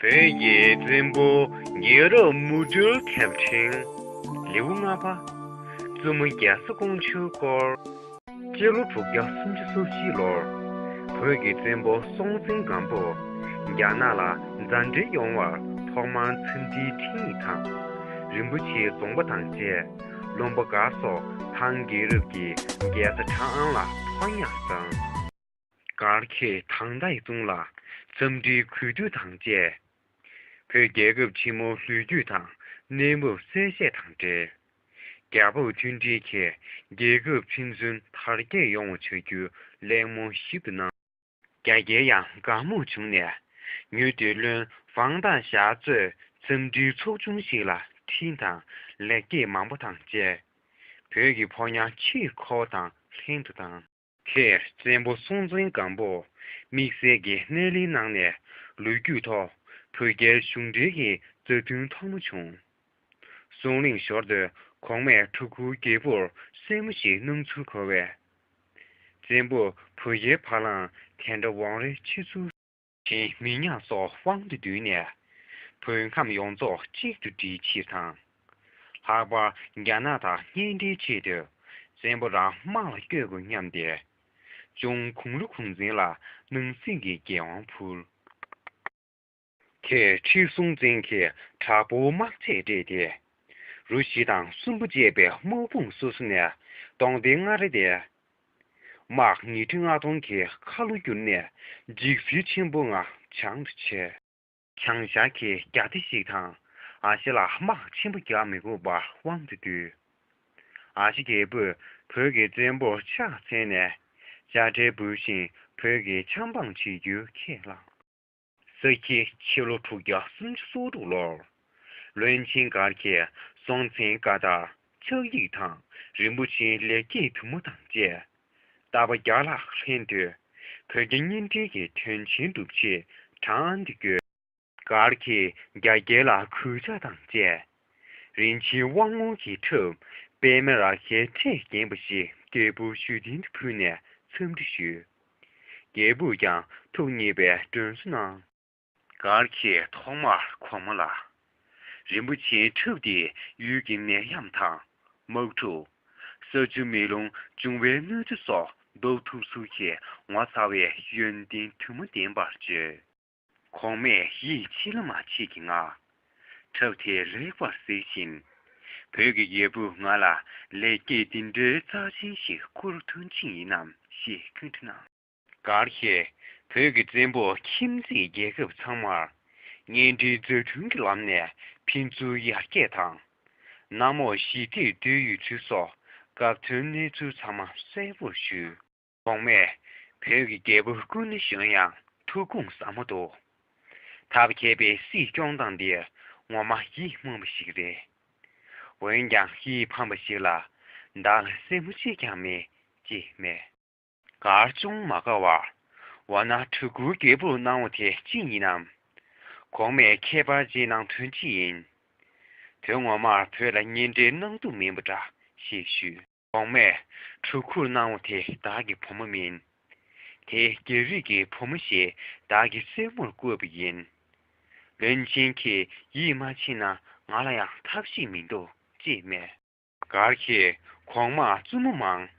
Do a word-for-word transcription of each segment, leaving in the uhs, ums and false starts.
བོད་ཀྱི་བཙན་པོ་རྒྱལ་རབས་མུ་འབྲེལ་ཁྱབ་ཕྲེང་། ལེའུ་ལྔ་པ། བཙུན་མོ་རྒྱ་བཟའ་ཀོང་ཇོའི་སྐོར། སྤྱི་ལོ་དྲུག་བརྒྱ་སུམ་ཅུ་སོ་བཞི་ལོར། བོད་ཀྱི་བཙན་པོ་སྲོང་བཙན་སྒམ་པོ་རྒྱ་ནག་ལ་མཛའ་འབྲེལ་ཡོང་བར་ཐོག་མར་འཚམས་འདྲིའི་འཕྲིན་ཡིག་དང་། རིན་པོ་ཆེའི་རྫོངས་པ་དང་བཅས། ལུང་པ་མགར་སོགས་ཐང་རྒྱལ་རབས་ཀྱི་རྒྱལ་ས་ཁྲ་ཨན་ལ་ཕོ་ཉ་བསང་། མགར་ཁྱེད་ཐང་ཐའི་ཙུང་ལ་འཚམས་འདྲིའི་གུས་འདུད་དང་བཅས། བོད་རྒྱལ་ཁབ་ཆེན་མོའི་ལོ་རྒྱུས་དང་གནས་བབ་གསལ་བཤད་དང་འབྲེལ། རྒྱ་བོད་མཐུན་སྒྲིལ་གྱིས་རྒྱལ་ཁབ་ཕན་ཚུན་དར་རྒྱས་ཡོང་བ་བྱ་རྒྱུའི་གླེང་མོལ་ཞིབ་ཏུ་གནང་། རྒྱ་རྒྱལ་ཡང་དགའ་མོས་བྱུང་ནས། ཉུ་ཏེ་ལོན་ཝང་ཏང་ཞའ་གཙོས་འཚམས་འདྲིའི་ཚོགས་ཆུང་ཞིག་ལ་འཕྲིན་དང་ལེགས་སྐྱེས་མང་པོ་དང་བཅས། བོད་ཀྱི་ཕོ་ཉ་ཕྱིར་འཁོར་དང་ལྷན་དུ་བཏང་། ཁོས་བཙན་པོ་སྲོང་བཙན་སྒམ་པོ་དམིགས་བསལ་གྱི་སྣེ་ལེན་གནང་ནས། ལོ་རྒྱུས་ཐོག་བོད་རྒྱའི་གཞུང་འབྲེལ་གྱི་མཛའ་མཐུན་ཐོག་མ་བྱུང་། གསུང་གླེང་ཞོར་དུ་གོང་མས་ཕྲུ་གུ་རྒྱལ་པོར་སྲས་མོ་ཞིག་གནང་ཚུལ་གོ་བས། བཙན་པོ་བུ་ཡའི་བ་ལང་དེ་འདྲ་འོང་རེ་ཆེ་ཚུལ། ཆེན་མི་ཉག་སོགས་དབང་དུ་བསྡུས་ནས། བོད་ཁམས་ཡོངས་རྫོགས་གཅིག་ཏུ་སྒྲིལ་ཕྱིར་དང་། ལྷག་པར་རྒྱ་ནག་དང་གཉེན་སྒྲིག་ཆེད་དུ། བཙན་པོ་རང་དམག་ལ་བསྐྱོད་དགོས་སྙམ་སྟེ། ལྕོང་གུང་ལུ་གུང་བཙན་ལ་ནང་སྲིད་ཀྱི་འགན་དབང་ཕུལ། ཁོས་ཁྲི་སྲོང་བཙན་གྱི་དྲག་པོའི་དམག་ཆས་སྤྲས་ཏེ། རུ་བཞི་དང་སུམ་པ་བཅས་པའི་དམག་དཔུང་སོ་སོ་ནས་གདོང་ཐུག་ལྔ་རེ་དེ། དམག་ཉིས་ཁྲི་ལྔ་སྟོང་གི་ཁ་ལོ་བསྒྱུར་ནས་འཇིགས་ཚུལ་ཆེན་པོ་ལྔ་བྱང་དུ་ཆས། བྱང་ཤར་གྱི་རྒྱ་སྡེ་ཞིག་དང་ཨ་ཤི་ལ་དམག་ཆེན་པོ་རྒྱག་མི་དགོས་པར་དབང་དུ་བསྡུས། ཨ་ཤི་རྒྱལ་པོས་བོད་ཀྱི་བཙན་པོར་ཕྱག་འཚལ་ནས། དཔྱ་ཁྲལ་འབུལ་ཞིང་བོད་ཀྱི་ཆབ་འབངས་བྱེད་རྒྱུ་ཁས་བླངས། ས་ཁྱི་ཕྱི་ལོ་དྲུག་བརྒྱ་སུམ་ཅུ་སོ་དྲུག་ལོར། བློན་ཆེན་མགར་གྱིས་སྲོང་བཙན་བཀའ་ལྟར་ཕྱག་ཡིག་དང་རིན་པོ་ཆེའི་ལེགས་སྐྱེས་དུ་མ་དང་བཅས། རྟ་པ་བརྒྱ་ལྷག་ལྷན་དུ། བོད་རྒྱ་གཉེན་འབྲེལ་གྱི་དོན་ཆེན་སྒྲུབ་ཆེད་ཁྲང་ཨན་དུ་བསྐྱོད། མགར་གྱིས་རྒྱ་རྒྱལ་ལ་གུས་ཕྱག་དང་བཅས། རིན་ཆེན་དབང་མོ་གྱི་ཁྲབ་པདྨ་རཱ་གའི་ཁྲས་བརྒྱན་པ་ཞིག་རྒྱལ་པོ་ཞུ་བདན་དུ་ཕུལ་ནས་འཚམས་འདྲི་ཞུས། རྒྱལ་པོས་ཀྱང་ཐུགས་མཉེས་པའི་མགྲོན་བསུ་གནང་། མགར་གྱིས་ཐོག་མར་གོང་མ་ལ། རིན་པོ་ཆེའི་ཁྲབ་དེ་ཡུལ་གྱི་ནད་ཡམས་དང་། དམག་འཁྲུག་ས་ཆུ་མེ་རླུང་འབྱུང་བའི་གནོད་འཚེ་སོགས་ཟློག་ཐུབ་ཚུལ་གྱི་ངོ་མཚར་བའི་ཡོན་ཏན་དུ་མ་བསྟན་པར་བརྗོད། གོང་མས་ཡིད་ཆེས་ལ་མ་ཆེས་ཀྱི་ངང་། ཁྲབ་དེ་ལེགས་པར་གཟིགས་ཤིང་། བོད་ཀྱི་རྒྱལ་པོས་ང་ལ་ལེགས་སྐྱེས་འདི་འདྲའི་རྩ་ཆེན་ཞིག་བསྐུར་དོན་ཅི་ཡིན་ནམ་ཞེས་བཀའ་འདྲི་གནང་། མགར་གྱིས་བོད་ཀྱི་བཙན་པོ་ཁྱིམ་མཚེས་རྒྱལ་ཁབ་ཚང་མར་གཉེན་སྒྲིག་མཛའ་མཐུན་གྱི་ལམ་ནས་ཕན་ཚུན་ཡར་རྒྱས་དང་། གནམ་འོག་ཞི་བདེར་སྡོད་ཡོད་ཚུལ་སོགས་སྐབས་དོན་གནས་ཚུལ་ཚང་མ་གསལ་པོར་ཞུས། གོང་མས་བོད་ཀྱི་རྒྱལ་པོ་སྐུ་ན་གཞོན་ཡང་ཐུགས་དགོངས་ཟབ་མོ་འདུག་ཐབས་མཁས་པའི་སྲིད་སྐྱོང་སྟངས་འདི་ངོ་མ་ཡིད་སྨོན་པ་ཞིག་རེད། འོན་ཀྱང་ཡིད་ཕམ་པ་ཞིག་ལ། བདག་ལ་སྲས་མོ་གཅིག་ཀྱང་མེད་ཅེས་སྨྲས། མགར་ཅུང་མ་དགའ་བར། འོ་ན་ཕྲུ་གུ་རྒྱལ་པོར་གནང་བ་དེ་ཅི་ཡིན་ནམ། གོང་མས་ཁྱད་པར་ཅིག་གནང་དོན་ཅི་ཡིན། དོན་ངོ་མར་བོད་ལ་གཉེན་འབྲེལ་གནང་འདུག་མིན་པ་འདྲ་ཞེས་ཞུས། གོང་མས་ཕྲུ་གུར་གནང་བ་དེ་བདག་གི་བུ་མོ་མིན། དེ་རྒྱལ་རིགས་ཀྱི་བུ་མོ་ཞིག་བདག་གི་སྲས་མོར་བསྐོས་པ་ཡིན། བློན་ཆེན་གྱིས་ཡིད་མ་ཆེས་ན་ང་ལ་ཡང་ཐབས་ཤེས་མི་འདུག་ཅེས་སྨྲས། མགར་གྱིས་གོང་མར་བཙུན་མོ་མང་།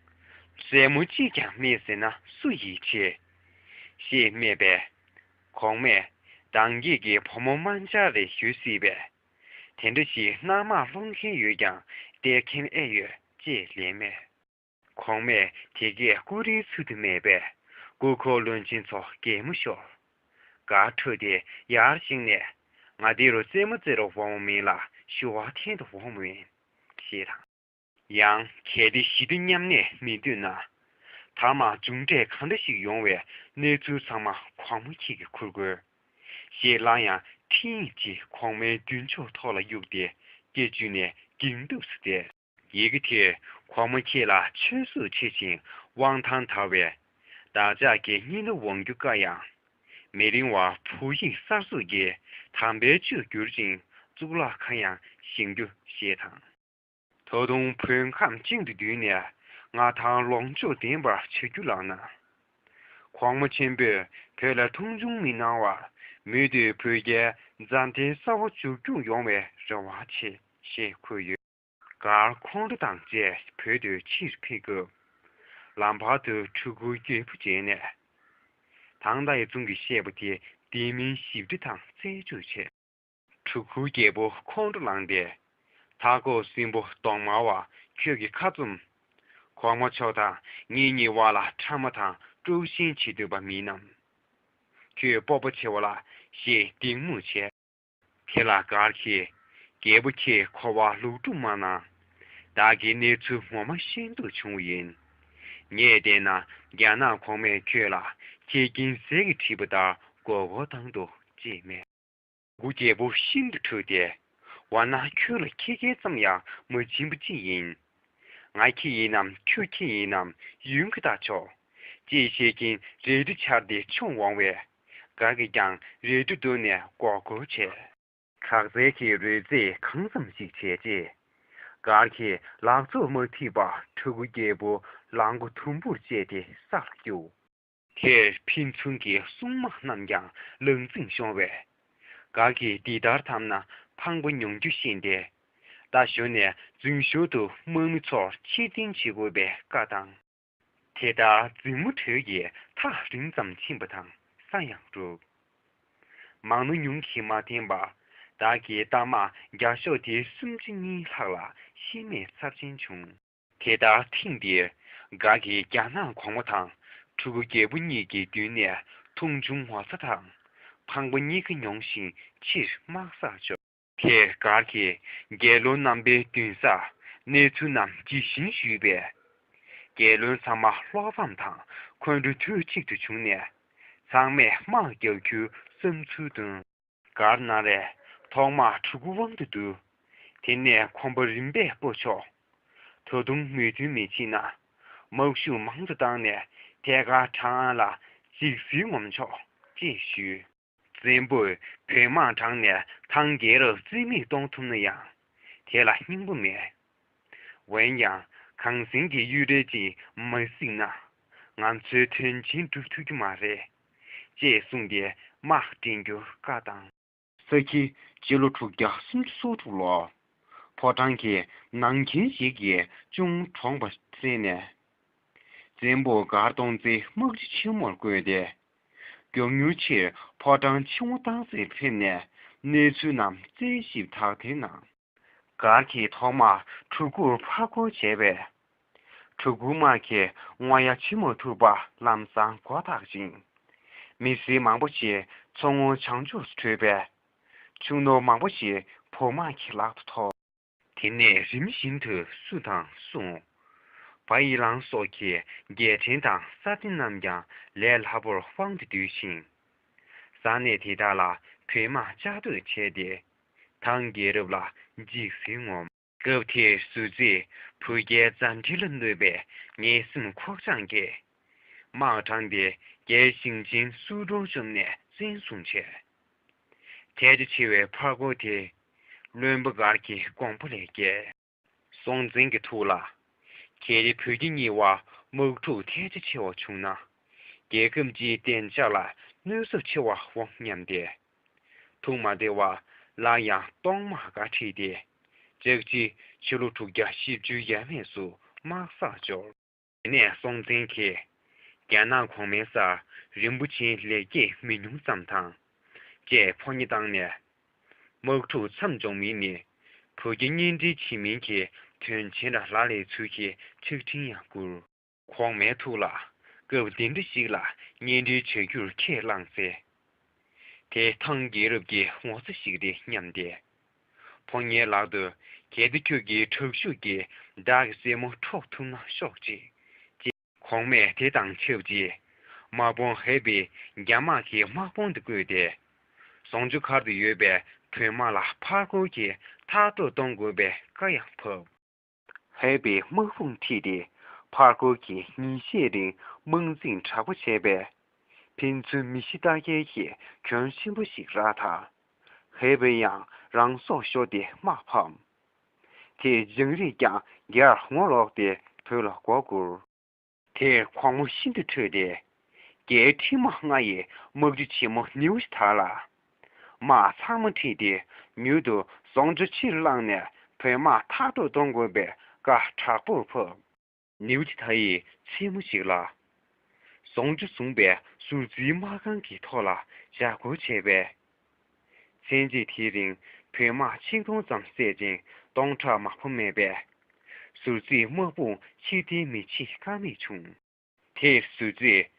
སྲས་མོ་གཅིག་ཀྱང་མེད་ཟེར་ན་སུ་ཡིད་ཆེས། ཞེས་སྨྲས་པས། གོང་མས་བདག་གཉིས་ཀྱི་བུ་མོ་དམར་འབྱར་རེ་ཡོད་སྲིད་པས། དེ་འདྲ་ཞིག་གནམ་དམག་སློང་མཁན་ཡོད་ཀྱང་སྟེར་མཁན་ཨེ་ཡོད་ཅེས་ལན་སྨྲས། གོང་མས་དེ་སྐད་ཀུ་རེའི་ཚུལ་དུ་སྨྲས་པས། སྐུ་འཁོར་བློན་ཆེན་ཚོ་གད་མོ་ཤོར། མགར་ཁྲོས་ཏེ་ཡར་བཞེངས་ནས། ང་འདི་རུ་རྩེད་མོ་རྩེ་རུ་འོང་བ་མིན་ལ་ཞུ་བ་འཐེན་དུ་འོང་བ་ཡིན། ཞེས་དང་། ཡང་གལ་ཏེ་ཞི་བདེ་མཉམ་གནས་མི་འདོད་ན། མཐའ་མ་མཇུག་འབྲས་གང་འདྲ་ཞིག་ཡོང་བའི་གནས་ཚུལ་ཚང་མ་གོང་མ་ཁྱེད་ཀྱིས་ཁུར་དགོས། ཞེས་སླར་ཡང་འཕྲིན་ཡིག་ཅིག་གོང་མའི་མདུན་ཅོག་ཐོག་ལ་གཡུགས་ཏེ་སྐེ་གཅུས་ནས་འགྱིང་སྟབས་སུ་བསྡད། ཡི་གེ་དེས་གོང་མ་ཁྱེད་ལ་ཆོས་སྲོག་ཆེ་ཞིང་དབང་ཐང་དར་བའི་བདག་ཅག་གི་སྙན་དུ་འོང་རྒྱུ་དཀའ་ཡང་། མི་རིང་བར་བོད་ཡིག་གསར་བཟོ་གིས་དམ་པའི་ཆོས་བསྒྱུར་ཅིང་གཙུག་ལག་ཁང་ཡང་བཞེངས་རྒྱུ་ཞེས་དང་། ད་དུང་བོད་ཁམས་གཅིག་ཏུ་བསྡུས་ནས་མངའ་ཐང་ལོངས་སྤྱོད་ལྡན་པར་བྱ་རྒྱུ་ལགས་ན། གོང་མ་ཆེན་པོས་བོད་ལ་མཐོང་ཆུང་མི་གནང་བར་ མུ་མཐུད་བོད་རྒྱའི་མཛའ་འབྲེལ་གསར་པ་མཇུག་སྐྱོང་ཡོང་བའི་རེ་བ་ཆེ་ཞེས་འཁོད་ཡོད། མགར་ཁོང་ཁྲོ་དང་བཅས་བོད་དུ་ཕྱིར་ཕེབས་སྐབས། ལམ་བར་དུ་གྲུ་གུ་རྒྱལ་པོ་མཇལ་ནས། ཐང་ཏའི་ཙུང་གིས་བཤད་པ་དེ་བདེན་མིན་ཞིབ་ཕྲ་དང་རྩད་གཅོད་བྱས། གྲུ་གུ་རྒྱལ་པོ་ཁོང་ཁྲོ་ལངས་ཏེ། མཐའ་འཁོབ་སྲིན་པོ་གདོང་དམར་བ་ཁྱོད་ཀྱིས་ཁ་བཙུམ། གོང་མ་མཆོག་དང་ངེད་གཉིས་དབར་ལ་ཕྲ་མ་དང་དཀྲུག་ཤིང་བྱེད་འདོད་པ་མིན་ནམ། ཁྱོད་སྤོབས་པ་ཆེ་བ་ལ་ཞེས་གདིང་མོ་བྱས། དེ་ལ་མགར་གྱིས། རྒྱལ་པོ་ཁྱེད་འཁོར་བར་ལོག་སྒྲུབ་མ་གནང་། བདག་གིས་གནས་ཚུལ་ངོ་མ་ཤེས་འདོད་བྱུང་བ་ཡིན། ངས་བལྟས་ན་རྒྱ་ནག་གོང་མས་ཁྱོད་ལ་ཁྱི་རྒན་ཟས་ཀྱིས་དྲིས་པ་ལྟར་མགོ་སྐོར་བཏང་འདུག་ཅེས་སྨྲས། གུ་རྒྱལ་པོ་ཤིན་ཏུ་ཁྲོས་ཏེ། འོ་ན་ཁྱོད་ལ་ཁྱི་རྒན་ཙམ་ཡང་མ་བྱིན་པ་ཅི་ཡིན། ང་ཁྱི་ཡིན་ནམ་ཁྱོད་ཁྱི་ཡིན་ནམ་ཡུན་གྱིས་བལྟ་ཆོག་ཅེས་བཤད་ཀྱིན་རལ་གྲི་འཕྱར་ཏེ་མཆོང་འོང་བས། མགར་གྱིས་ཀྱང་རལ་གྲི་བརྡུངས་ནས་མགོ་སྐོར་བྱས། དྲག་རྩལ་གྱི་རོལ་རྩེད་གང་ཙམ་ཞིག་བྱས་རྗེས། མགར་གྱི་ལག་ཚོགས་མ་ཐིག་པར་གྲུ་གུ་རྒྱལ་པོ་ལག་མགོ་དུམ་བུར་བཅད་དེ་ས་ལ་བཀྱགས། དེར་ཕན་ཚུན་གྱི་སྲུང་དམག་རྣམས་ཀྱང་ལང་ཚིང་ཤོར་བས། མགར་གྱིས་འདི་ལྟར་འཐབ་ན་ཕངས་པ་མྱོང་རྒྱུ་ཤེས་ཏེ། རྟ་ཞོན་ནས་རྫུན་ཞོར་དུ་དམག་མི་ཚོར་ཕྱིར་འཐེན་བྱེད་དགོས་པའི་བཀའ་བཏང་། དེ་ལྟར་འཛིང་མོ་གྲོས་ཀྱིས་ཐག་རིང་ཙམ་ཕྱིན་པ་དང་ས་ཡང་རུབ། མང་ན་ཉུང་གིས་མ་འཐེན་པར་བདག་གི་རྟ་དམག་བརྒྱ་ཤོག་དེ་སུམ་ཅུ་གཉིས་ལྷག་ལ་ཤི་རྨས་ཚབས་ཆེན་བྱུང་། དེ་ལྟར་ཐེངས་འདིར་མགར་གྱིས་རྒྱ་ནག་གོང་མ་དང་ཕྲུ་གུ་རྒྱལ་པོ་གཉིས་ཀྱི་མདུན་ནས་མཐོང་ཆུང་ངོ་ཚ་དང་ཕངས་པ་གཉིས་ཀ་མྱོང་ཞིང་ཕྱིར་དམག་སར་འབྱོར། དེར་མགར་གྱིས་རྒྱལ་བློན་རྣམ་པའི་མདུན་སར་གནས་ཚུལ་རྣམས་ཇི་བཞིན་ཞུས་པས། རྒྱལ་བློན་ཚང་མ་བློ་ཕམ་དང་ཁོང་ཁྲོ་དུས་གཅིག་ཏུ་བྱུང་ནས། ཚང་མས་དམག་རྒྱག་རྒྱུའི་བསམ་ཚུལ་བཏོན། མགར་ན་རེ་ཐོག་མར་ཕྲུ་གུ་དབང་དུ་བསྡུ། དེ་ནས་གོམ་པ་རིམ་པས་སྤོ་ཆོག་ད་དུང་མོས་མཐུན་མི་བྱེད་ན། དམག་ཤུགས་མང་དུ་བཏང་ནས་ཐད་ཀར་ཁྲང་ཨན་ལ་འཇིགས་སེལ་ངོམ་ཆོག་ཅེས་ཞུས། བཙན་པོས་བོད་དམག་དྲངས་ནས་ཐང་རྒྱལ་རབས་རྩིས་མེད་གཏོང་ཐུབ་ན་ཡང་དེ་ལ་སྙིང་པོ་མེད། འོན་ཀྱང་གངས་སེང་གི་གཡུ་རལ་གཅིག་མ་གཟིགས་ན་ང་ཚོའི་དོན་ཆེན་སྒྲུབ་ཐུབ་ཀྱི་མ་རེད། ཅེས་གསུངས་ཏེ་དམག་འདྲེན་རྒྱུར་བཀའ་བཏང་། ས་ཁྱི་སྤྱི་ལོ་དྲུག་བརྒྱ་སུམ་ཅུ་སོ་དྲུག་ལོར་ཕོ་བྲང་གི་ནང་མཁན་ཞིག་གིས་ཅུང་གྲོངས་པ་གསན་ནས། བཙན་པོ་མགར་སྟོང་བཙན་དམག་སྤྱི་ཆེན་མོར་བསྐོས་ཏེ། མགྱོགས་མྱུར་ཕྱིར་ཕོ་བྲང་ཆེན་མོ་སྟག་རྩེར་ཕེབས་ནས་གནས་ཚུལ་རྣམས་རྩད་ཞིབ་དག་ཐེར་གནང་། མགར་གྱིས་ཐོག་མར་གྲུ་གུར་ཕར་རྒོལ་བྱས་པས། གྲུ་གུ་དམག་གིས་རྔོ་ཡ་བྱེད་མ་ཐུབ་པ་ལམ་སང་མགོ་བཏགས་ཤིང་། མི་སེར་མང་པོ་ཞིག་མཚོ་སྔོན་བྱང་ཕྱོགས་སུ་བྲོས་པས། ཆུ་ནོར་མང་པོ་ཞིག་བོད་དམག་གི་ལག་ཏུ་ཐོབ། དེ་ནས་རིམ་བཞིན་དུ་སུ་དང་སུ། བ་ཡི་ལང་སོགས་ཀྱི་རྒྱལ་ཕྲན་དང་ས་སྡེ་རྣམས་ཀྱང་ལས་སླ་པོར་དབང་དུ་བསྡུས་ཤིང་། ས་གནས་དེ་དག་ལ་བོད་དམག་བཅའ་སྡོད་བྱས་ཏེ། ཐང་རྒྱལ་རབས་ལ་འཇིགས་སེལ་ངོམ། སྐབས་དེར་ཟུར་རྩེས་བོད་རྒྱའི་མཛའ་འབྲེལ་ལ་གནོད་པའི་ངན་སེམས་ཁོག་བཅངས་ཀྱིས། དམག་དྲངས་ཏེ་རྒྱའི་ཞིང་ཆེན་སུའུ་ཀྲོའུ་བཅོམ་ནས་བཙན་བཟུང་བྱས། ཐལ་ཆ་ཆེ་བའི་ཕར་རྒོལ་དེ་བློན་པོ་མགར་གྱི་དགོངས་པ་ལས་བརྒལ། སྲོང་བཙན་གྱི་ཐུགས་ལ། རྒྱ་རི་བོད་ཀྱི་གཉིས་བར་དམག་འཁྲུག་ཐལ་ཆ་ཆེ་བ་བྱུང་ན། རྒྱལ་ཁབ་སྤྱིའི་བདེ་འཇགས་ལ་གནོད་ཚབས་ཆེ་བ་འོང་སྙམ་སྟེ། ཐུགས་མ་བདེ་བར་སླར་ཡང་གཏོར་དམག་འགའ་ཁྲིད་དེ། ཅག་ཅིག་ཕྱི་ལོ་དྲུག་བརྒྱ་བཞི་བཅུ་ཡས་མས་སུ་དམག་སར་འབྱོར། དེ་ནས་སྲོང་བཙན་གྱིས་རྒྱ་ནག་གོང་མའི་སར་རིན་པོ་ཆེའི་ལེགས་སྐྱེས་མི་ཉུང་ཙམ་དང་བཅས་ཕོ་ཉ་བཏང་ནས། དམག་འཁྲུག་མཚམས་འཇོག་མིན་ནི་བོད་རྒྱ་གཉེན་འབྲེལ་བྱེད་མིན་གྱི་དོན་ཆེན་ར་ལ་ལས་ཚུལ་གྱི་ཕྱག་འཕྲིན་ཡང་བསྐུར། གོང་མའི་ཐུགས་ལ་སྐབས་འདི་འདྲ་ཞིག་ལ་གཉེན་འབྲེལ་བྱ་རྒྱུར་ཁས་བླངས་ཚེ། དེ་ཐང་རྒྱལ་རབས་ཀྱི་ངོ་ཚ་ཞིག་རེད་སྙམ་སྟེ། ཕོ་ཉའི་ལག་ཏུ་གལ་ཏེ་ཁྱོད་ཀྱི་དྲག་ཤུགས་ཀྱིས་བདག་གི་སྲས་མོ་འཕྲོག་ཐུབ་ན་ཤོག་ཅིག་ཅེས། གོང་མས་དེ་དང་ཆབས་ཅིག་དམག་དཔུང་ཧེ་པའི་རྒྱ་དམག་གི་དམག་དཔུང་དུ་བསྐོས་ཏེ། ཟོང་ཆུ་མཁར་དུ་ཡོད་པའི་བོད་དམག་ལ་ཕར་རྒོལ་གྱིས་མཐར་སྐྲོད་གཏོང་དགོས་པའི་བཀའ་ཡང་ཕབ། ཧེ་པའི་དམག་དཔུང་ཁྲིད་དེ་ཕར་རྒོལ་གྱིས་ཉིན་ཤས་རིང་དམག་འཛིང་དྲག་པོ་བྱས་པས། ཕན་ཚུན་མི་ཤི་རྟ་འགྱེལ་གྱི་གྱོང་ཆེན་པོ་ཞིག་རག་མཐར། ཧེ་པེ་ཡང་རང་སྲོག་ཤོར་ཏེ་དམག་ཕམ། དེས་འཇང་རིགས་ཀྱང་རྒྱར་ངོ་ལོག་སྟེ་བོད་ལ་མགོ་སྒུར། དེར་གོང་མ་ཤིན་ཏུ་ཁྲོས་ཏེ། རྒྱའི་ཁྲིམས་དམག་ལྔ་ཡིས་དམག་གྲུ་ཆེན་མོ་ནེའུ་ཤི་ཐར་ལ། དམག་ཚང་མ་ཁྲིད་དེ་མྱུར་དུ་ཟོང་ཆུ་ཕྱིར་བླངས་ནས་བོད་དམག་མཐར་སྐྲོད་གཏོང་དགོས་པའི་བཀའ་དྲག་པོར་ཕབ། ནེའུ་ཏི་ཐ་ཡི་མཚན་མོ་ཞིག་ལ། ཟོང་ཆུ་བཟུང་བའི་ཟུར་རྩིའི་དམག་ཁང་གི་ཐོག་ལ་བཞག་སྒོ་བྱས་པས། མཚན་རྗེས་དེའི་རིང་བོད་དམག་ཆིག་སྟོང་ཙམ་བསད་ཅིང་སྟོང་ཕྲག་མང་པོ་མེད་པས། ཟུར་རྩིའི་དམག་དཔུང་ཕྱིར་འཐེན་མི་བྱེད་ཀ་མེད་བྱུང་། དེར་ཟུར་རྩིས་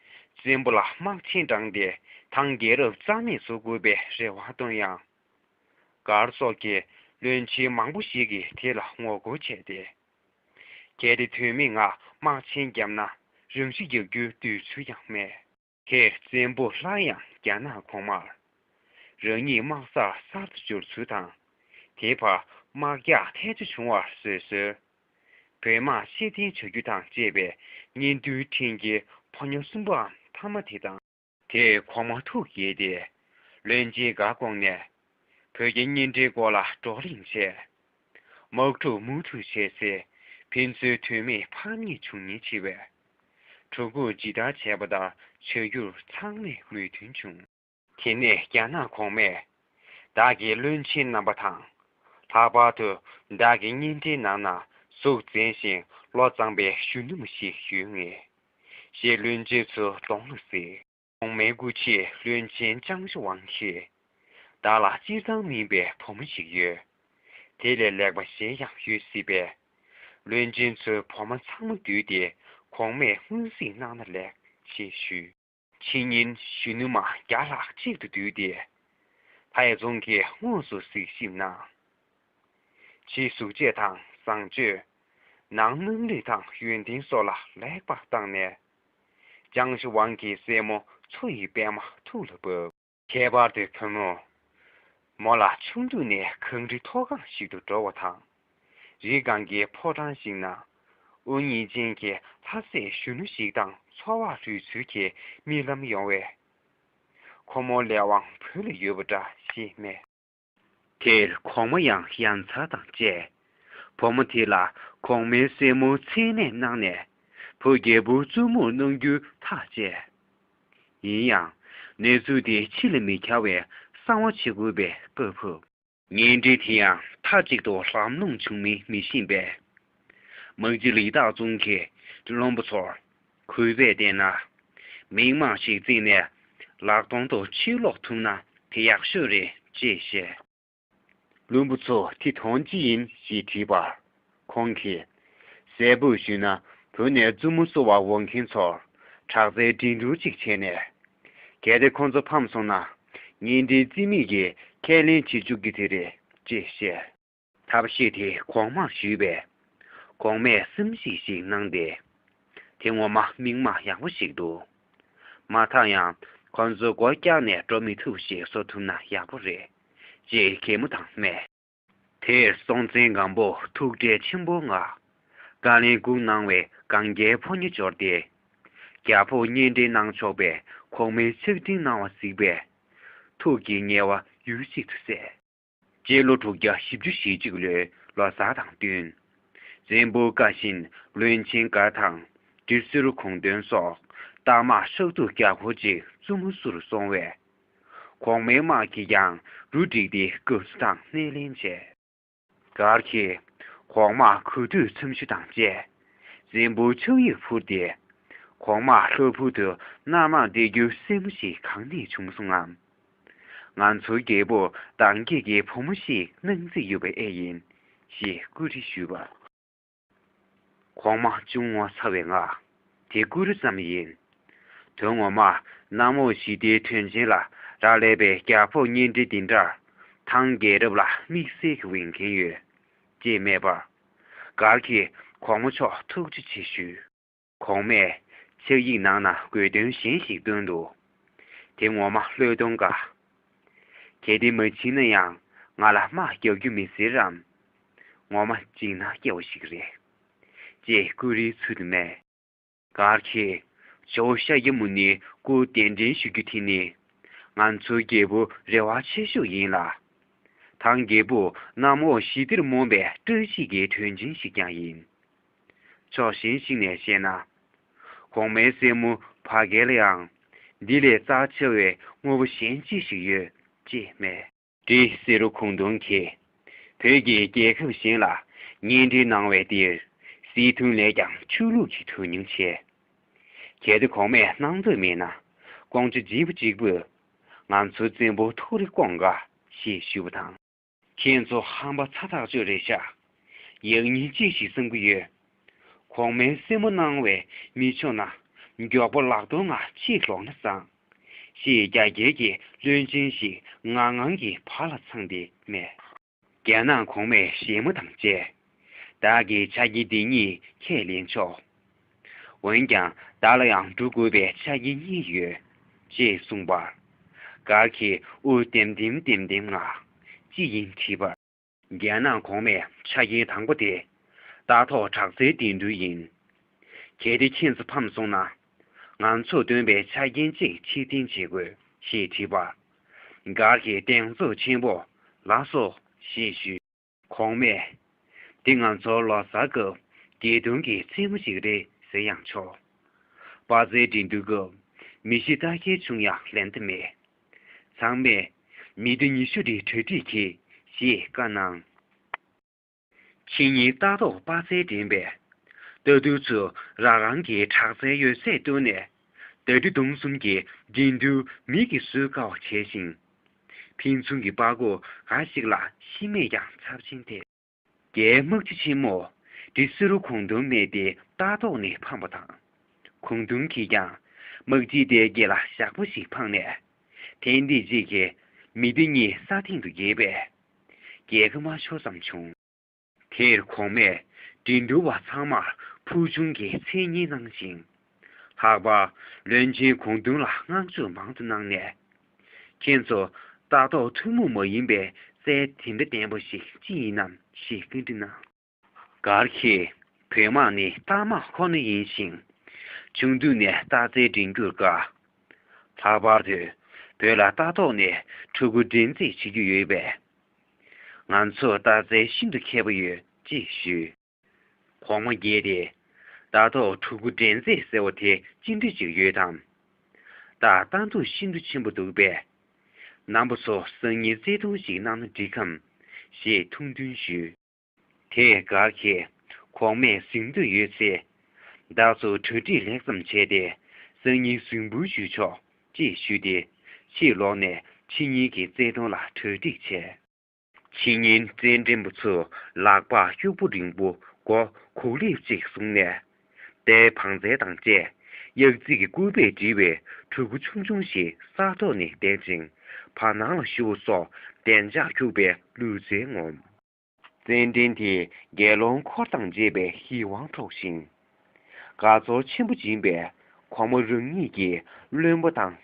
བཙན་པོ་ལ་དམག་ཆེན་དྲངས་ཏེ་ཐང་རྒྱལ་རབས་རྩ་མེད་བཟོ་དགོས་པའི་རེ་བ་བཏོན་ཡང་། སྒར་སོགས་ཀྱི་བློན་ཆེན་མང་པོ་ཞིག་གིས་དེ་ལ་ངོ་རྒོལ་བྱས་ཏེ། གལ་ཏེ་དོན་མེད་ངང་དམག་ཆེན་བརྒྱབ་ན་རང་ཤི་རྒྱག་རྒྱུའི་འདོད་ཚུལ་ཡང་མེད། དེར་བཙན་པོ་སླར་ཡང་རྒྱ་ནག་གོང་མར། རང་ཉིད་དམག་སར་གསར་དུ་འབྱོར་ཚུལ་དང་། དེའི་བར་དམག་རྒྱག་ཐལ་ཆ་བྱུང་བར་བཟོད་གསོལ། བོད་དམག་ཕྱིར་འཐེན་བྱ་རྒྱུ་དང་བཅས་པའི་སྙན་ཐོའི་འཕྲིན་གྱིས་ཕོ་ཉ་གསུམ་པའམ་ཐ་མ་དེ་དང་། དེས་གོང་མ་ཐུགས་དགྱེས་ཏེ། བློན་ཆེན་སྒར་བསྐོངས་ནས། བོད་ཀྱི་གཉེན་འབྲེལ་སྐོར་ལ་བགྲོ་གླེང་བྱས། དམག་འཁྲུག་མུ་མཐུད་བྱས་ཚེ་ཕན་ཚུན་དོན་མེད་ཕམ་ཉེས་འབྱུང་ཉེན་ཆེ་བས། གྲོས་འགོ་ཇི་ལྟར་བྱས་པ་ལྟར་བྱ་རྒྱུར་ཚང་མས་མོས་མཐུན་བྱུང་། དེ་ནས་རྒྱ་ནག་གོང་མས། བདག་གི་བློན་ཆེན་རྣམ་པ་དང་། ལྷག་པར་དུ་བདག་གི་གཉེན་འབྲེལ་ནང་ན་གཟུགས་མཛེས་ཤིང་བློ་གཙང་པའི་གཞོན་ནུ་མ་ཞིག་ཡོད་ངེས། ཞེས་བློན་ཆེན་ཚོའི་གདོང་ལ་གཟིགས། གོང་མའི་སྐུ་མཆེད་བློན་ཆེན་ཅང་ཤེ་ཝང་གིས། བདག་ལ་སྤྱིར་བཏང་མིན་པའི་བུ་མོ་ཞིག་ཡོད། དེ་ལས་ལེགས་པ་གཞན་ཡང་ཡོད་སྲིད་པས། བློན་ཆེན་ཚོའི་བུ་མོ་ཚང་མ་བསྡུས་ཏེ་གོང་མས་སྔོན་གཟིགས་གནང་ན་ལེགས་ཞེས་ཞུས། ཕྱི་ཉིན་གཞོན་ནུ་མ་བརྒྱ་ལྷག་གཅིག་ཏུ་བསྡུས་ཏེ། ལྷའི་རྫོང་གི་ངོས་སུ་གཟིགས་ཞིབ་གནང་། ཕྱིའི་གཟུགས་བྱད་དང་བཟང་སྤྱོད། ནང་སྣུམ་རིགས་དང་ཡོན་ཏན་སོགས་ལ་ལེགས་པར་བརྟགས་ནས། ཅང་ཤེ་ཝང་གི་སྲས་མོ་མཚོ་ཡི་པད་མ་ཐུགས་ལ་བབས། ཁྱད་པར་དུ་བུ་མོ། མོ་ལ་ཆུང་དུས་ནས་གངས་རི་མཐོ་སྒང་ཞིག་ཏུ་འགྲོ་བ་དང་། རི་སྒང་གི་ཕོ་བྲང་ཞིག་ན། དབུ་བརྙེས་ཅན་གྱི་ལྷ་སྲས་གཞོན་ནུ་ཞིག་དང་འཚོ་བ་རོལ་ཚུལ་གྱི་རྨི་ལམ་ཡོང་བས། ཁོ་མོའི་ལས་དབང་བོད་ལ་ཡོད་པ་འདྲ་ཞེས་སྨྲས། དེར་གོང་མ་ཡང་ཡ་མཚར་དང་བཅས། བུ་མོ་དེ་ལ་གོང་མའི་སྲས་མོའི་མཚན་གནས་གནང་ནས། བུ་རྒྱལ་པོའི་བཙུན་མོར་གནང་རྒྱུའི་ཐག་བཅད། ཡིན་ཡང་། གནས་ཚུལ་དེ་ཕྱི་ལ་མི་ཁྱབ་པའི་གསང་བ་བྱེད་དགོས་པའི་བཀའ་ཕབ། གཉེན་འབྲེལ་དེ་ཡང་མཐའ་གཅིག་ཏུ་ལམ་ལྷོང་བྱུང་མིན་མི་ཤེས་པས། དམག་སྤྱི་ལི་ཏག་ཙུང་གིས་བློན་པོ་ཚོར་གུས་པས་བསྟེན་ན། མིག་མངས་ཤིག་བརྩིས་ནས་ལག་སྟོང་དུ་ཕྱིར་ལོག་ཐུབ་ན་དེ་ཡག་ཤོས་རེད་ཅེས་བཤད། བློན་པོ་ཚོ་དེ་དོན་ཅི་ཡིན་ཞེས་དྲིས་པར། ཁོང་གིས། ཟས་པོ་ཞུས་ན་བོད་ནས་བཙུན་མོ་གསོ་བར་འོང་མཁན་ཚོར་དྲག་རྩལ་འགྲན་བསྡུར་ཅིག་བྱས་ནས། གལ་ཏེ་ཁོང་ཚོ་ཕམ་སོང་ན་གཉེན་འབྲེལ་རྩིས་མེད་ཀྱིས་ཁས་ལེན་བྱེད་བཅུག་རྒྱུ་དེ་རེད་ཅེས་བཤད། ཐབས་ཤེས་དེ་གོང་མར་ཞུས་པས། གོང་མས་སེམས་ཤིག་ཤིག་གནང་སྟེ། དེ་ངོ་མ་མིག་མངས་ཡག་པོ་ཞིག་འདུག་མ་མཐའ་ཡང་ཁོང་ཚོ་སྒོ་བཀྱག་ནས་འགྲོ་མི་ཐུབ་ཞིག་བཟོ་ཐུབ་ན་ཡག་པོ་རེད། ཅེས་གད་མོ་དང་སྨྲས། དེར་སྲོང་བཙན་སྒམ་པོ་ཐུགས་ཁྲལ་ཆེན་པོའི་ངང་། བཀའ་ལན་སྒུག་གནང་བའི་གན་རྒྱའི་ཕོ་ཉ་འབྱོར་ཏེ། རྒྱལ་པོ་གཉེན་འབྲེལ་གནང་ཆོག་པའི་གོང་མའི་ཕྱག་བྲིས་གནང་བ་གཟིགས་པས། ཐུགས་ཀྱི་ངལ་བ་ཡུན་ཞིག་ཏུ་སེལ། སྤྱི་ལོ་དྲུག་བརྒྱ་བཞི་བཅུ་ཞེ་གཅིག་ལོའི་ལོ་གསར་དང་བསྟུན། བཙན་པོའི་བཀའ་བཞིན་བློན་ཆེན་སྒར་དང་། འབྲི་སྲོལ་གུང་སྟོན་སོགས་རྟ་དམག་ཧྲག་ཐུག་བརྒྱ་སྐོར་ཅིག་བཙུན་མོ་བསུར་སོང་བས། གོང་མའི་དམག་གིས་ཀྱང་རུ་བསྒྲིགས་ཏེ་དགའ་བསུ་དང་སྣེ་ལེན་བྱས། སྒར་གྱིས་གོང་མར་གུས་འདུད་འཚམས་ཞུ་དང་བཅས། བཙན་པོའི་ཕྱག་ཡིག་ཕུལ་ཏེ། གོང་མ་ལྷ་ཕུག་ཏུ་མནའ་མར་བསྡད་རྒྱུའི་སྲས་མོ་ཞིག་གང་ནས་བྱུང་སོང་ངམ། ང་ཚོའི་རྒྱལ་པོ་དྭངས་སྐྱིད་ཀྱི་བུ་མོ་ཞིག་གནང་རྩིས་ཡོད་པ་ཨེ་ཡིན། ཞེས་བཀུར་རེ་ཞུས་པ། གོང་མ་ཅུང་ངོ་ཚ་བའི་ངང་། དེ་བཀུར་རེ་ཙམ་ཡིན། དོན་ངོ་མ་གནམ་འོག་ཞི་བདེའི་དོན་ཆེན་ལ་རག་ལས་པའི་རྒྱལ་ཕོ་གཉེན་འབྲེལ་འདི་འདྲར། ཐང་རྒྱལ་རབས་ལ་དམིགས་བསལ་གྱི་འོས་འགན་ཡོད། ཅེས་སྨྲས་པར། སྒར་གྱིས་གོང་མ་མཆོག་ཐུགས་རྗེ་ཆེ་ཞུས། གོང་མས་ཕྱག་ཡིག་ནང་ན་དགོས་དོན་གཞན་ཞིག་བཏོན་འདུག་དེ་ངོ་མ་བློས་གཏོང་དཀའ། གལ་ཏེ་མ་བྱིན་ན་ཡང་ང་ལ་དམག་རྒྱག་རྒྱུ་མི་ཟེར་རམ། ངོ་མ་འཇིགས་སྣང་སྐྱེ་བ་ཞིག་རེད། ཅེས་བཀུར་རེའི་ཚུལ་དུ་སྨྲས། སྒར་གྱིས་ཇོ་བོ་ཤཱཀྱ་མུ་ནེའི་སྐུ་གདན་འདྲེན་ཞུ་རྒྱུ་དེ་ནི། ང་ཚོའི་རྒྱལ་པོ་རེ་བ་ཆེ་ཤོས་ཡིན་ལ། ཐང་རྒྱལ་པོ་གནམ་འོག་ཞི་བདེར་རྨོངས་པའི་བཀྲ་ཤིས་ཀྱི་དོན་ཆེན་ཞིག་ཀྱང་ཡིན། ཕྱོགས་གཞན་ཞིག་ནས་བཤད་ན། གོང་མའི་སྲས་མོ་བ་གལ་ལ་ཡང་། འདི་ལས་རྩ་ཆེ་བའི་དངོས་པོ་གཞན་ཅི་ཞིག་ཡོད་ཅེས་སྨྲས། བཀྲིས་བསེ་རུ་ཁུངས་གཏོང་གིས་བོད་ཀྱི་རྒྱལ་ཁབ་གཞན་ལ་གཉེན་སྒྲིག་གནང་བའི་འདིར་སྲིད་དོན་ལས་ཀྱང་ཆོས་ལུགས་ཀྱི་དོན་སྙིང་ཆེ། གལ་ཏེ་གོང་མས་སྣང་དག་མེད་ན་ཀོང་ཇོ་བྱིས་པ་གཅིག་པུས་ང་ཚོའི་བཙན་པོ་ཐུགས་རེ་སྐོང་དགའ་ཞེས་ཞུས་པ་དང་། ཁྱེད་ཚོ་ཧམ་པ་ཚ་ཐག་ཆོད་རེད་ཤག་ཡང་སྙིང་རྗེ་ཞིག་བསམ་གྱི་ཡོད། གོང་མའི་སྲས་མོ་གནང་བས་མི་ཆོག་ན་མགྱོགས་པོ་ལག་ཐོག་ང་ཕྱིར་ལོག་ན་བཟང་། ཞེས་རྒྱ་རྒྱལ་གྱི་བློན་ཆེན་ཞིག་ངང་ངང་གིས་བར་ལ་འཚངས་ཏེ་སྨྲས། རྒྱལ་ནག་གོང་མའི་བཞད་མོ་དང་བཅས། བདག་གི་ཆ་རྐྱེན་འདི་གཉིས་ཁས་ལེན་ཆོག་འོན་ཀྱང་བདག་ལ་ཡང་འགྲོ་དགོས་པའི་ཆ་རྐྱེན་གཉིས་ཡོད། ཅེས་གསུངས་པར། མགར་གྱིས་དབུ་ལྡེམ་ལྡེམ་ལྡེམ་ལྡེམ་ངང་ཅི་ཡིན་དྲིས་པར། རྒྱལ་ནག་གོང་མའི་ཆ་རྐྱེན་དང་པོ་དེ། རྟ་ཐོག་དྲག་རྩལ་འགྲན་བསྡུར་ཡིན། གལ་ཏེ་ཁྱེད་ཚོ་ཕམ་སོང་ན། ང་ཚོས་བཏོན་པའི་ཆ་རྐྱེན་གཅིག་ཕྱིར་འཐེན་བྱེད་དགོས་ཞེས་དྲིས་པར། མགར་གྱིས་གདེང་ཚོར་ཆེན་པོ། ལགས་སོ་ཞེས་ཞུས། གོང་མས། འདི་ང་ཚོའི་ལོ་གསར་སྐབས་དགེ་འདུན་གྱི་མཚན་མོ་ཞིག་རེད་ཟེར་ཡང་ཆོག་དཔའ་རྩལ་འགྲན་བསྡུར་སྐབས་མི་ཤི་རྟ་འཁྱེར་བྱུང་ཡང་ལན་དུ་མེད། ཚང་མས་མི་སྡེ་ཉི་ཤུ་རེ་གྲ་སྒྲིག་གྱིས་ཞེས་བཀའ་གནང་། ཕྱི་ཉིན་རྟ་ཐོག་དཔའ་རྩལ་འགྲན་པས། རྟ་ཐུལ་ཚོས་རང་རང་གི་དྲག་རྩལ་ཡོད་ཚད་བཏོན་ནས། རྟ་ཁྲི་སྟོང་གསུམ་གྱི་འགྲན་བསྡུར་མིག་གིས་བཟོད་དཀའ་བ་བྱས་ཤིང་། ཕན་ཚུན་གྱི་པགས་ཀོ་འགའ་ཞིག་ལ་ཤི་རྨས་ཀྱང་ཚབས་ཆེན་ཐེབས། རྒྱའི་དམག་སྤྱི་ཆེན་མོ་བཀྲིས་བསེ་རུ་ཁུངས་གཏོང་སྨྲས་ཏེ་རྟ་ཐོག་ནས་ཕམ་པ་དང་། ཁུངས་གཏོང་གིས་ཀྱང་དམག་སྤྱི་དེའི་སྐེ་ལ་ཞགས་པ་ཞིག་འཕངས་ནས། ཐེངས་འདི་གཅིག་གིས་མི་སྡེ་གཉིས་ས་སྟེང་དུ་འགྱེལ་བས། རྒྱལ་ཁ་མ་ཤོར་ཙམ་བྱུང་། དེར་གོང་མས་འགྲན་བསྡུར་བ་ཚང་མར་ཕུལ་བྱུང་གི་མཚན་སྙན་གནང་ཞིང་། ལྷག་པར་བློན་ཆེན་ཁུངས་གཏོང་ལ་བསྔགས་བརྗོད་མང་དུ་གནང་ནས། ཁྱེད་ཚོ་རྟ་ཐོག་ཐུན་མོང་མ་ཡིན་པའི་རྩལ་དེ་འདྲ་ལྡན་པ་ཞིག་ཅི་ཡིན་ནམ་ཞེས་བཀའ་འདྲི་གནང་། མགར་གྱིས་བོད་དམག་ནི་རྟ་དམག་ཁོ་ན་ཡིན་ཞིང་། ཆུང་དུས་ནས་རྟ་རྩལ་འགྲན་རྒྱུར་དགའ། ལྷག་པར་དུ་བོད་ལ་རྟ་ཐོག་ནས་ཕྲུ་གུ་འདྲེན་རྩིས་བྱེད་རྒྱུ་ཡོད་པས། ང་ཚོར་རྟ་རྩལ་ཤིན་ཏུ་མཁས་པོ་ཡོད་ཅེས་ཞུས། གོང་མ་དགྱེས་ཏེ། རྟ་ཐོག་ཕྲུ་གུ་འདྲེན་རྩིས་ཟེར་བ་དེ་ཅི་འདྲ་ཅིག་ཡོད་དམ། རྟ་རྟ་འདུག་ཤིན་ཏུ་ཆེན་པོ་འདུག་པས། རྣམ་པ་ཚོ་སང་ཉིན་རྩེད་གཏོང་ཞིག་གནང་ན་འགྲིག་གམ། ཞེས་ཐུགས་འདུན་ཞུས། དེས་མགར་གྱིས་གོང་མས་གཟེངས་བསྟོད་ཡོད་ཚེ། བདག་ཚོ་གྲ་སྒྲིག་ལེགས་ཙམ་བྱས་ཏེ་སང་ཉིན་གཟིགས་འབུལ་ཞུས་ཆོག་ཅེས་ཞུས་ཏེ་ཕྱིར་ལོག་ནས་ཕྱི་ཉིན་གྱི་རྩེད་ཐང་ལ་གྲ་སྒྲིག་བྱས། ཕྱི་ཉིན་རྩེད་འགྲན་པ་ཚོས་ལག་པར་སྐྱུག་པ་རིང་པོ་མགོ་གུག་ལེབ་ཅིག་བཟུང་ནས། རྟའི་བང་རྩལ་དང་བཅས་གཡག་རྩིས་ཀྱི་སྐུད་པས་བསྒྲིལ་བའི་ཕྲུ་གུ་ཆུང་ཆུང་ཞིག་ས་ཐོག་ནས་འདེད་ཅིང་བར་སྣང་ལ་ཤུར་བ་སོགས་བདེ་འཇགས་འཁྱུག་པའི་ལུས་རྩལ་ངོམ། རྩེད་འགྲན་དེ་དགེ་སློང་འཁོར་དང་བཅས་པའི་ཡིད་དབང་འཕྲོག་ཅིང་། དགའ་ཚོར་ཆེན་པོ་སྦྱིན་པས་གོང་མ་རང་ཉིད་ཀྱིས་བློན་པོ་དང་།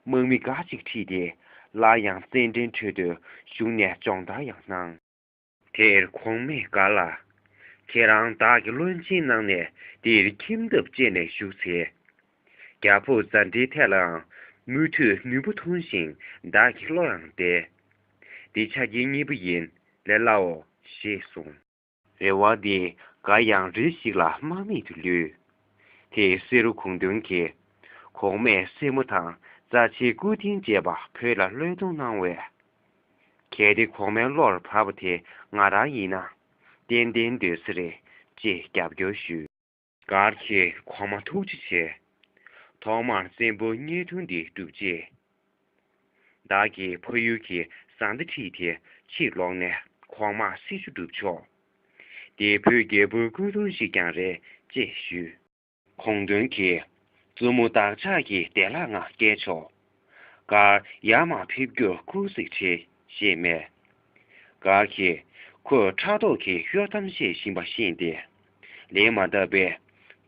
དམག་མི་འགའ་ཞིག་ཁྲིད་དེ་སླར་ཡང་རྩེད་འགྲན་ཁྲོད་དུ་ཞུགས་ནས་སྦྱོང་བརྡར་ཡང་གནང་། དེར་གོང་མས་མགར་ལ། ཁྱེད་རང་བདག་གི་བློན་ཆེན་གནང་ནས་འདིར་ཁྱིམ་ཐབ་བཅས་ནས་བཞུགས་ཚེ། རྒྱ་ཕོ་ཛ་འདྲེའི་ཐད་ལའང་མུ་མཐུད་ནུས་པ་ཐོན་ཞིང་བདག་གི་བློ་ཡང་བདེ། འདི་ཆ་རྐྱེན་གཉིས་པོ་ཡིན་ལས་སླའོ་ཞེས་གསུངས། རེ་བ་འདི་འགའ་ཡང་རེ་ཞིག་ལ་དམག་མི་དུ་ལུས། དེ་བསེ་རུ་ཁུངས་སྟོན་གྱིས་གོང་མའི་སྲས་མོ་དང་རྩ་ཆེའི་སྐུ་རྟེན་བཅས་པ་བོད་ལ་བློས་གཏོང་གནང་བས། གལ་ཏེ་གོང་མའི་བློར་བབས་པ་དེ་ང་རང་ཡིན་ན་ཏན་ཏན་འདོད་ས་རེད་ཅེས་རྒྱབ་སྐྱོར་ཞུས། མགར་གྱིས་གོང་མ་ཐུགས་རྗེ་ཆེ། ཐོག་མར་བཙན་པོའི་བརྙན་ཐུང་འདི་བསྒྲུབས་རྗེས། བདག་གིས་ཕ་ཡུལ་གྱི་བཟའ་ཟླ་ཁྲིད་དེ་ཕྱིར་ལོག་ནས་གོང་མར་སྲི་ཞུ་བསྒྲུབས་ཆོག་དེ་བོད་རྒྱལ་པོའི་སྐུ་གདུང་ཞིག་ཀྱང་རེད་ཅེས་ཞུས། ཁུངས་སྟོན་གྱིས་བཙུན་མོ་བདག་ཅག་གི་བདེ་བླག་ངང་སྐྱེལ་ཆོག་མགར་ཡར་མར་ཕེབས་རྒྱུར་སྐུ་གཟིགས་བྱེད་ཞེས་སྨྲས། མགར་གྱིས་ཁོས་ཕྲག་དོག་གིས་གཡོ་གཏམ་བཤད་བཞིན་པ་ཤེས་ཏེ། ལན་མ་བཏབ་པས་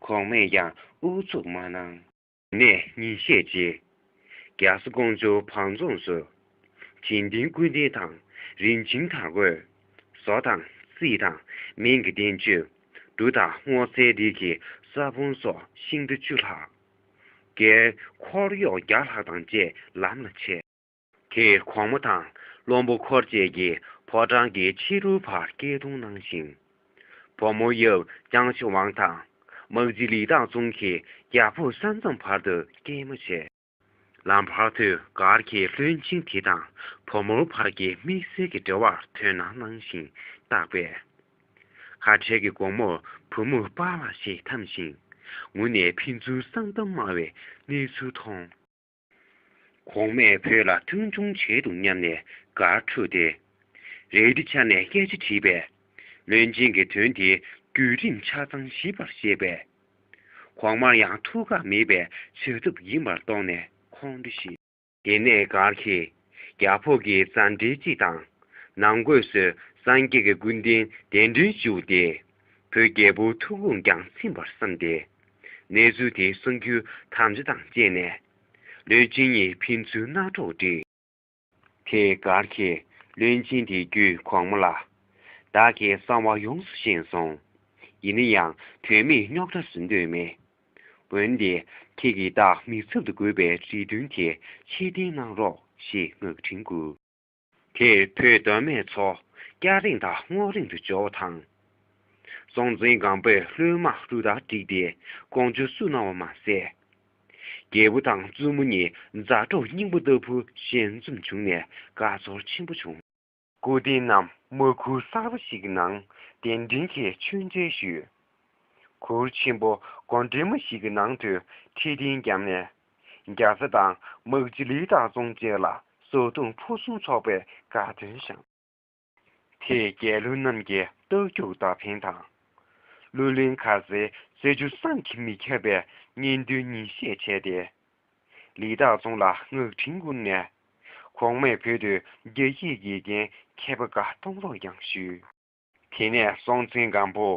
གོང་མས་ཀྱང་ཨུ་ཚུགས་མ་གནང་། ནས་ཉིན་ཤས་རྗེས། རྒྱ་བཟའ་ཀོང་ཇོ་བང་རྫོང་སུ། བྱིན་ལྡན་སྐུ་རྟེན་དང་རིན་ཆེན་དར་གོས། བཟོ་དང་རྩིས་དང་སྨན་གྱི་བསྟན་བཅོས། འབྲུ་དང་སྔོ་ཚལ་རིགས་ཀྱི་ས་བོན་སོགས་ཤིང་རྟ་བཅུ་ལྷག་རྒྱའི་འཁོར་གཡོག་བརྒྱ་ལྷག་དང་བཅས་ལམ་ལ་ཆས། དེར་གོང་མ་དང་བློན་པོ་འཁོར་བཅས་ཀྱིས་ཕོ་བྲང་གི་ཕྱི་རོལ་བར་སྐད་གཏོང་གནང་ཞིང་། བུ་མོ་ཡབ་ལྕང་ཤ་ཝང་དང་དམག་སྤྱི་ལི་ཏང་ཙུང་གིས་རྒྱ་ཕོ་ས་མཚམས་བར་དུ་སྐྱེལ་མ་བྱས། ལམ་བར་དུ་མགར་གྱིས་བློན་ཆེན་དེ་དང་བུ་མོར་བར་གྱི་དམིགས་བསལ་གྱི་འབྲེལ་བར་དོ་སྣང་གནང་བཞིན་བརྟག་པས། ཁ་བྲལ་གྱི་དགོང་མོར་བུ་མོས་པཱ་ལགས་ཞེས་འཐམ་ཞིང་། ངུ་ནས་ཕན་ཚུན་བསམ་གཏམ་སྨྲ་བའི་གནས་ཚུལ་མཐོང་། གོང་མས་བོད་ལ་མཐོང་ཆུང་བྱས་འདུག་སྙམ་ནས་མགར་འཁྲུགས་ཏེ། རལ་གྲི་འཕྱར་ནས་སྐད་ཆ་དྲིས་པས། བློན་ཆེན་གྱིས་དོན་དེའི་བརྒྱུད་རིམ་ཆ་ཚང་ཞིབ་པར་བཤད་པས། གོང་མར་ཡང་ཐུགས་ཁག་མེད་པའི་བྱ་ཐབས་ཡིན་པར་རྟོགས་ནས་ཁོང་ཁྲོ་ཞུས། དེ་ནས་མགར་གྱིས་རྒྱ་ཕོགས་ཀྱི་མཛའ་འབྲེལ་སྤྱི་དང་། ནང་སྒོས་སུ་སངས་རྒྱས་ཀྱི་སྐུ་རྟེན་གདན་འདྲེན་ཞུས་ཏེ། བོད་རྒྱལ་པོའི་ཐུགས་དགོངས་ཀྱང་ཚིམ་པར་བསམས་ཏེ། གནས་ཚུལ་དེ་གསུང་རྒྱུའི་དམ་བཅའ་དང་བཅས་ནས། བློན་ཆེན་གཉིས་ཕན་ཚུན་སྣ་གྲོགས་བསྒྲིགས། དེས་མགར་གྱིས་བློན་ཆེན་དེའི་རྒྱུད་གོང་མ་ལ། བདག་གི་བསམ་པ་ཡོངས་སུ་ཤེས་སོང་། ཡིན་ན་ཡང་དོན་མེད་རྙོག་དྲ་བཟོ་འདོད་མེད། འོན་ཏེ་ཁྱེད་ཀྱིས་བདག་མི་ཚབ་ཏུ་དགོས་པའི་རེ་འདུན་དེ་ཕྱིར་འཐེན་གནང་རོགས་ཞེས་མགར་བྲིས་བསྐུར། དེར་བོད་མདོ་སྨད་ཚོ་སྐྱ་རེངས་དང་སྔོ་རེངས་དུ་འཇོག་པ་དང་། སྲོང་བཙན་སྒམ་པོས་སློབ་མ་རུ་དར་བསྒྲིགས་ཏེ་ཀོང་ཇོ་བསུ་གནང་བ་མ་ཟད། རྒྱལ་པོ་དང་བཙུན་མོ་གཉིས་མཛའ་གྲོགས་སྙིང་པོ་ལྟ་བུ་ཞལ་འཛོམས་བྱུང་ནས་དགའ་ཚོར་ཆེན་པོ་བྱུང་། སྐུ་རྟེན་རྣམས་མ་གུར་གསར་པ་ཞིག་གི་ནང་གདན་འདྲེན་གྱིས་མཆོད་མཇལ་ཞུས། གུར་ཆེན་པོ་སྒོ་འདྲེས་མ་ཞིག་གི་ནང་དུ་ཁྲི་སྟན་བརྒྱབ་ནས། རྒྱ་བཟའ་དང་དམག་སྤྱི་ལི་སྟག་རྫོང་བཅས་ལ་བཟའ་བཏུང་ཕུན་སུམ་ཚོགས་པའི་དགའ་སྟོན་བཞེངས། དེས་རྒྱལ་བློན་རྣམས་ཀྱི་རྟགས་འཁྱུག་དང་འཕན་དང་། བློན་ཁ་སའི་རྩེ་ཆུ་བསམ་གྱིས་མི་ཁྱབ་པའི་གཉེན་འདུན་ཉིན་བཤད་བྱས་ཏེ། ལི་སྟག་རྫོང་ལ་མངགས་འཕྲིན་བསྐུར་ནས། གོང་མས་བོད་དུ་རྒྱ་ཡིག་དགེ་རྒན་མཁས་པ་འགའ་གཏོང་རོགས་ཀྱང་ཞུས། དེ་ནས་སྲོང་བཙན་སྒམ་པོ་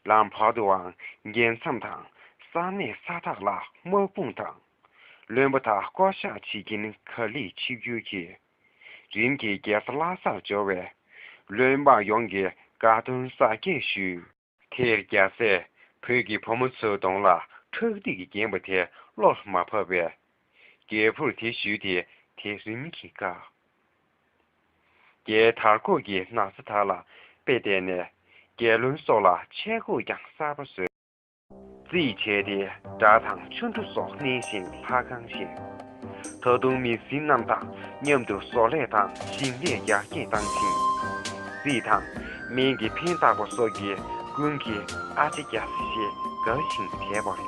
ལམ་བར་དུའང་རྒྱལ་མཚམས་དང་ས་གནས་ས་ཐག་ལ་དམག་དཔུང་དང་། བློན་པོ་དག་བསྐོ་བཞག་བྱེད་ཀྱིན་གར་ལེགས་ཆིབས་བསྒྱུར་གྱིས། རིམ་གྱིས་རྒྱལ་ས་ལྷ་སར་འབྱོར་བས། བློན་འབངས་ཡོངས་ཀྱིས་དགའ་སྟོན་གཟབ་རྒྱས་ཞུས། དེར་རྒྱལ་སྲས་བོད་ཀྱི་བུ་མོ་ཚོའི་གདོང་ལ་ཁྲག་ཐིགས་ཀྱིས་བརྒྱན་པ་དེ་བློར་མ་བབས་པས། རྒྱལ་པོར་དེ་ཞུས་ཏེ་དེ་རིམ་གྱིས་བཀག། རྒྱའི་དར་ཁོག་གི་ན་བཟའ་དག་ལ་དཔེ་བལྟས་ནས། རྒྱལ་བློན་སོགས་ལ་ཆས་གོས་ཀྱང་གསར་པ་བཟོས། རྩིས་བྱས་ཏེ་སྦྲ་དང་ཆུ་འབྲུ་སོགས་མནན་ཞིང་ལྷ་ཁང་བཞེངས། ད་དུང་མི་སེར་རྣམས་དང་མཉམ་དུ་བཟོ་ལས་དང་ཞིང་ལས་ཡར་རྒྱས་བཏང་ཞིང་། རྩིས་དང་སྨན་གྱི་ཕན་བཏགས་པ་སོགས་ཀྱིས་ཀུན་གྱིས་ཨ་ཅེ་རྒྱལ་སྲས་ཞེས་དགའ་ཞིང་དད་པར་